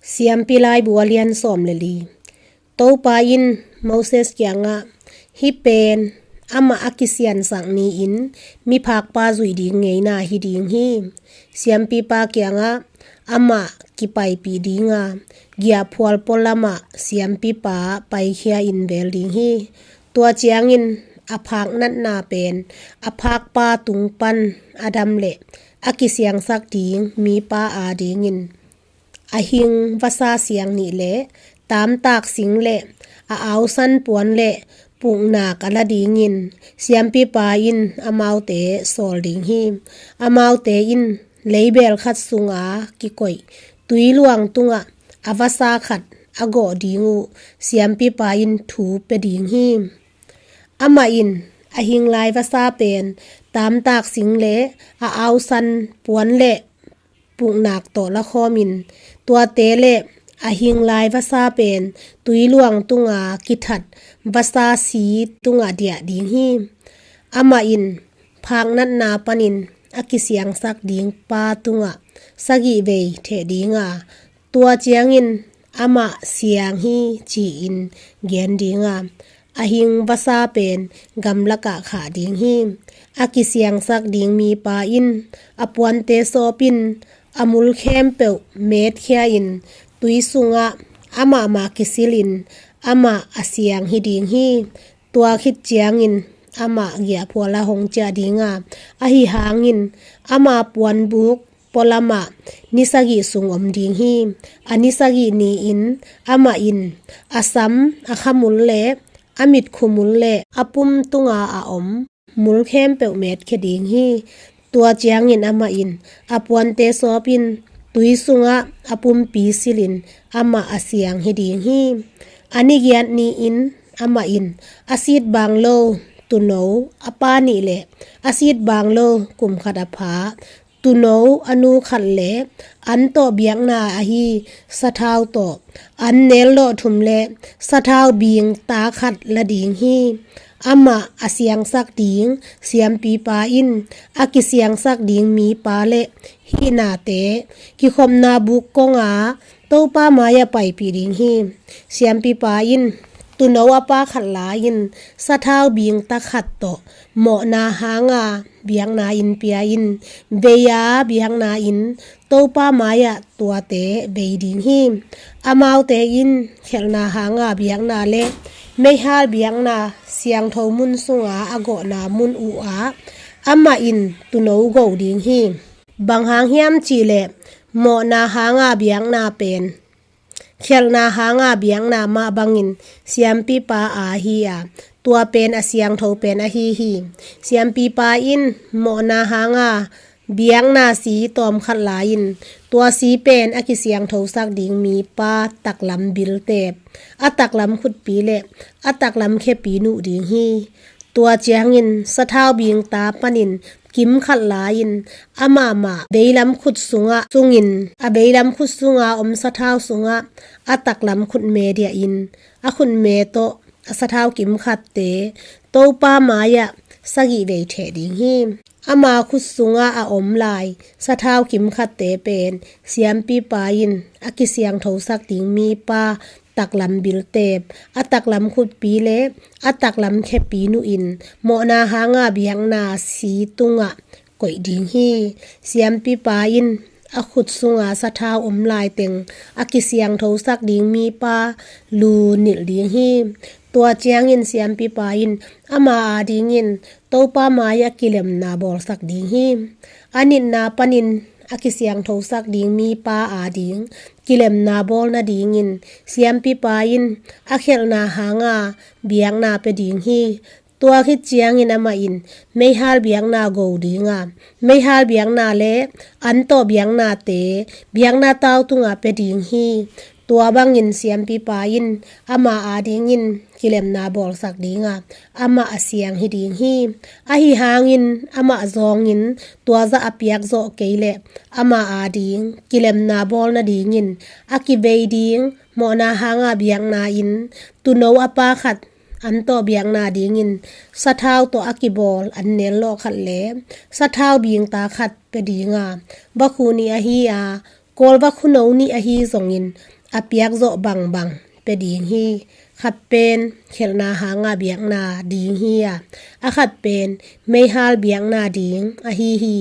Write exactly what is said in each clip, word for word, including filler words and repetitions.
Siampi Laibu a lian sawm le li. Topa in Moses kiangah, "Hih pen amah a kisiansak ni-in miphakpa zuih ding ngeina hi ding hi. Siampipa kiangah amah kipaipih dinga, giahphual pualamah siampipa paikhia in vel ding hi. Tua ciangin a phak natna pen a phakpa tung pan a dam leh a kisiangsak ding mipa adingin a hing vasa siang nih le taamtak sing le a ausan puan le puknak a la dingin siampipa in amaute sawl ding hi. Amaute in leibel khat sunga kikoih tuiluang tungah a vasa khat a gawh ding uh siampipa in thu pia ding hi. Amah in a hing lai vasa pen taamtak sing le a ausan puan le puknak tawh lakhawmin, tuate le a hing lai vasa pen tuiluang tunga kithat vasa si tungah diah ding hi. Amah in phak natna panin a kisiangsak ding pa tungah sagih vei theh dinga, tua ciangin amah siang hi ci-in gen dinga, a hing vasa pen gamlakah khah ding hi. A kisiangsak ding mipa in a puante sawpin a mul khempeuh metkhia in tui sungah amah mah kisilin amah a siang hi ding hi. Tua khit ciangin amah giahphual a hong ciah dinga, ahi hangin ama puanbuk pualamah ni sagih sung om ding hi. A ni sagih ni-in amah in a sam, a khamul le a mitkhumul le a pum tunga a om mul khempeuh metkhia ding hi. Tua ciangin amah in a puante sawpin tui sungah a pumpi silin amah a siang hi ding hi. A ni giat ni-in amah in a sit bang lo tuuno a pa nih le a sit bang lo kum khat a pha tuuno a nu khat le an tawh biakna ahi sathau tawh an nel lawh thum le sathau bing ta khat la ding hi. Amah a siangsak ding siampipa in a kisiangsak ding mipa le hihnate kikhopna buk konga Topa mai-ah paipih ding hi. Siampipa in tuuno a pa khat la-in sathau bing ta khat tawh mawhna hanga biakna in pia in, vei-a biakna in Topa mai-ah tuate vei ding hi. Amaute in khelhna hanga biakna le meihal biakna siangtho mun sunga a gawhna mun uhah amah in tuuno go ding hi. Bang hang hiam cihleh mawhna hanga biakna pen khelhna hanga biakna mah bangin siampipa a hi a, tua pen a siangtho pen ahi hi. Siampipa in mawhna hanga biakna si tawmkhat la-in tua si pen a kisiangthosak ding mipa taklam biltep, a taklam khutpi le a taklam khepi nuh ding hi. Tua ciangin sathau bing ta panin kim khat la-in amah mah veilam khut sungah sungin a veilam khut sunga om sathau sungah a taklam khut me diahin a khut me tawh a sathau kim khatte Topa mai-ah sagih vei theh ding hi. Ama khut sungah a om lai sathau kim khatte pen siampipa in a kisiangthosak ding mipa taklam biltep, a taklam khutpi le a taklam khepi nuhin mawhna hanga biakna si tungah koih ding hi. Siampipa in a khut sunga sathau om laiteng a kisiangthosak ding mipa lu nilh ding hi. Tua ciangin siampipa in ama adingin Topa mai-ah kilemna bawlsak ding hi. A nitna panin a kisiangthosak ding mipa ading kilemna bawl nadingin siampipa in a khelhna hanga biakna pia ding hi. Tua khit ciangin amah in meihal biakna go dinga, meihal biakna le an tawh biaknate biakna tau tunga pia ding hi. Tua bangin siampipa in ama adingin kilemna bawlsak dinga, amah a siang hi ding hi. Ahi hangin amah zawngin tua zah a piak zawh kei leh ama ading kilemna bawl nadingin a kivei ding mawhna hanga biakna in tuuno a pa khat an tawh biakna dingin sathau tawh a kibawl an nel lawh khat le sathau bingta khat pia dinga, vakhu nih ahi a, kawl vakhu no nih ahi zongin a piakzawh bangbang pia ding hi. Khat pen khelhna hanga biakna ding hi a, a khat pen meihal biakna ding ahi hi.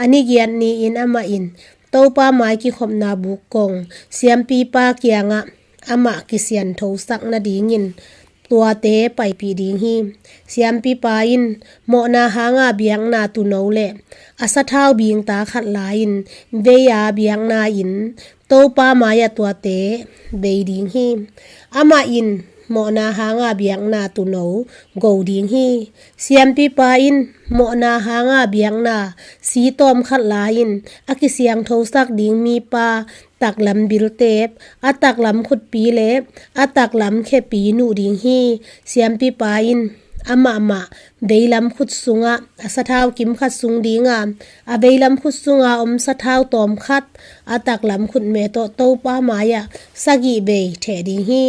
A ni giat ni-in amah in Topa mai kikhopna buk kong siampipa kiangah amah kisianthosak nadingin tuate paipih ding hi. Siampipa in mawhna hanga biakna tuuno le a sathau bingta khat la-in vei-a biakna-in Topa mai-ah tuate vei ding hi. Amah in mawhna hanga biakna tuuno go ding hi. Siampipa in mawhna hanga biakna si tawm khat la-in a kisiangthosak ding mipa taklam biltep, a taklam khutpi le a taklam khepi nuh ding hi. Siampipa in amahmah veilam khut sungah a sathau kim khat sung dinga, a veilam khut sunga om sathau tawm khat a taklam khutme tawh Topa mai-ah sagih vei theh ding hi.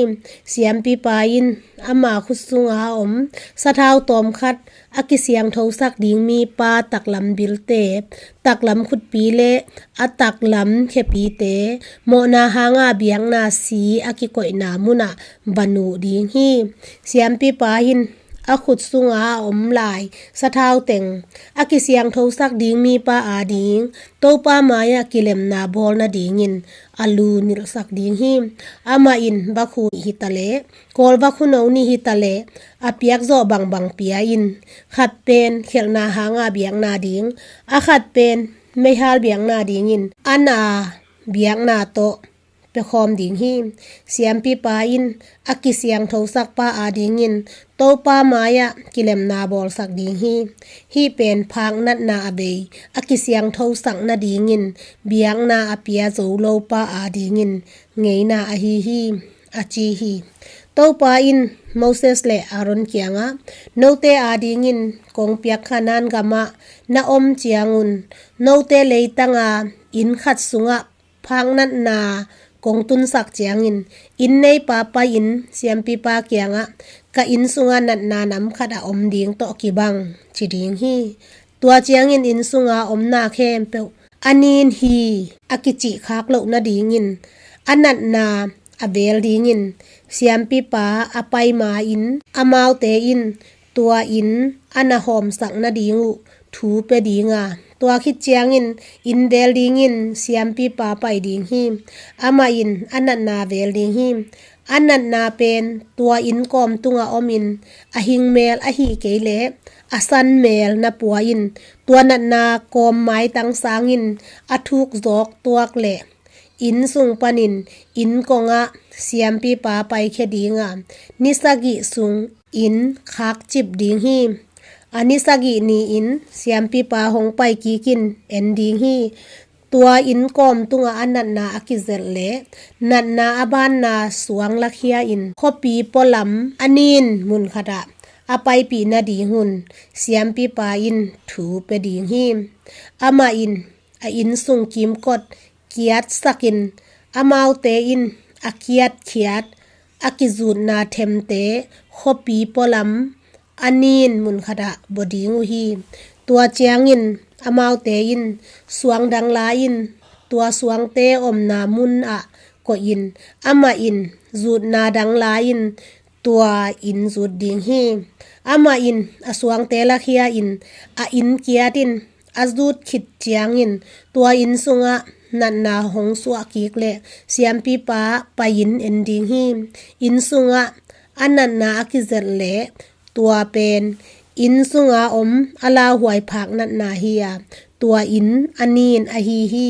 Siampipa in ama khut sunga om sathau tawm khat a kisiangthosak ding mipa taklam biltep, taklam khutpi le a taklam khepite mawhna hanga biakna si a kikoihna munah va nuh ding hi. Siampipa in a khut sunga a om lai sathau teng a kisiangthosak ding mipa ading Topa mai-ah kilemna bawl nadingin a lu nilhsak ding hi. Amah in vakhu nih hitaleh, kawl vakhuno nih hitaleh a piakzawh bangbang pia-in khat pen khelhna hanga biakna ding, a khat pen meihal biakna dingin a na biakna tawh piakhawm ding hi. Siampipa in a kisiangthosakpa adingin Topa mai-ah kilemna bawlsak ding hi. Hih pen phak natna a vei a kisiangthosak nadingin biakna a pia zo lopa adingin ngeina ahi hi, a ci hi. Topa in Moses le Aaron kiangah, note adingin kong piak Kanaan gamah na om ciangun note leitanga inn khat sungah phak natna kong tunsak ciangin inn neipa pai-in siampipa kiangah ka inn sungah natna nam khat a om ding tawh kibang ci ding hi. Tua ciangin inn sunga omna khempeuh a nin hi a kicih khak loh nadingin a natna a vel dingin siampipa a pai ma-in amaute in tua inn a na hawmsak nading uh thu pia dinga, tua khit ciangin inn vel dingin siampipa pai ding hi. Amah in a natna vel ding hi. A natna pen tua inn kawm tunga omin a hing mel ahi kei leh a san mel na pua in tua natna kawm maitang sangin a thuk zawk tuak leh inn sung panin inn kongah siampipa paikhia dinga, ni sagih sung inn khakcip ding hi. A ni sagih ni-in siampipa hong pai kikin en ding hi. Tua inn kawm tungah a natna a kizelh leh natna a banna suang lakhia-in khuapi pualam a nin mun khatah a paipih nading hun siampipa in thu pia ding hi. Amah in a inn sung kimkot kiatsakin amaute in a kiatkhiat a kizutna themte khuapi pualam a nin mun khatah bua ding uh hi. Tua ciangin amaute in suang dang la-in tua suangte omna munah koihin amah in zutna dang la-in tua inn zut ding hi. Amah in a suangte lakhia-in a inn kiatin a zut khit ciangin tua inn sungah natna hong suah kik leh siampipa pai-in en ding hi. Inn sungah a natna a kizelh leh tua pen inn sunga om a lauhuai phak natna hi-a, tua inn a nin ahi hi.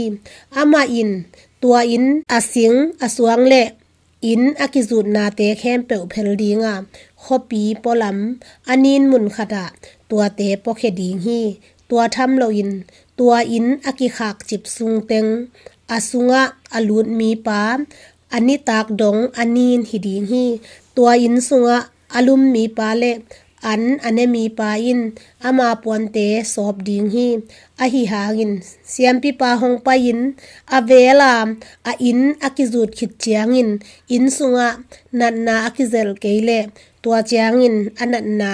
Amah in tua inn a sing a suang le inn a kizutnate khempeuh phel dinga, khuapi pualam a nin mun khatah tuate puakhia ding hi. Tua tham loin tua inn a kikhakcip sungteng a sungah a lut mipa a nitak dong a nin hi ding hi. Tua inn sungah a lum mipa le an a ne mipa in ama puante sawp ding hi. Ahi hangin siampipa hong pai-in a vela a inn a kizut khit ciangin inn sungah natna a kizelh kei leh tua ciangin a natna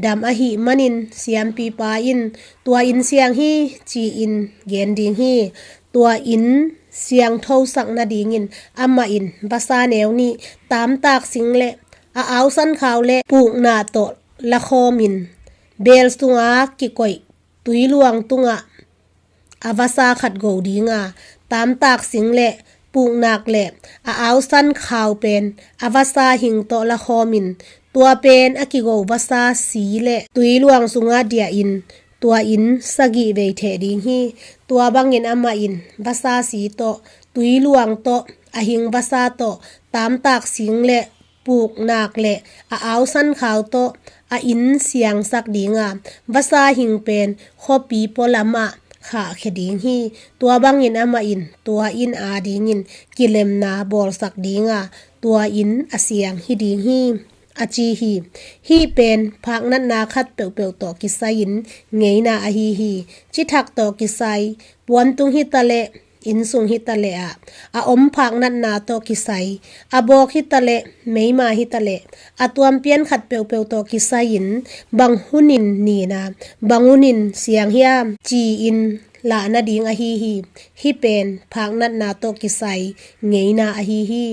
dam ahih manin siampipa in tua inn siang hi ci-in gen ding hi. Tua inn siangthosak nadingin amah in vasa neu nih, taamtak sing le a ausan khau le pukna tawh lakhawmin beel sunga kikoih tuiluang tungah a vasa khat go dinga, taamtak sing le puknak le a ausan khau pen a vasa hing tawh lakhawmin, tua pen a kigo vasa si le tuiluang sunga diahin tua inn sagih vei theh ding hi. Tua bangin amah in vasa si tawh, tuiluang tawh, a hing vasa tawh, taamtak sing le puknak le a ausan khau tawh a inn siangsak dinga, vasa hing pen khuapi pualamah khahkhia ding hi. Tua bangin amah in tua inn adingin kilemna bawlsak dinga, tua inn a siang hi ding hi, a ci hi. Hih pen phaknatna khat peuhpeuh tawh kisai-in ngeina ahi hi. Cithak tawh kisai, puantung hitaleh, innsung hitaleh ah a om phaknatna tawh kisai, a bawk hitaleh, meima hitaleh, a tuampian khat peuhpeuh tawh kisai-in bang hunin nina, bang hunin siang hiam ci-in lah nading ahi hi. Hih pen phaknatna tawh kisai ngeina ahi hi.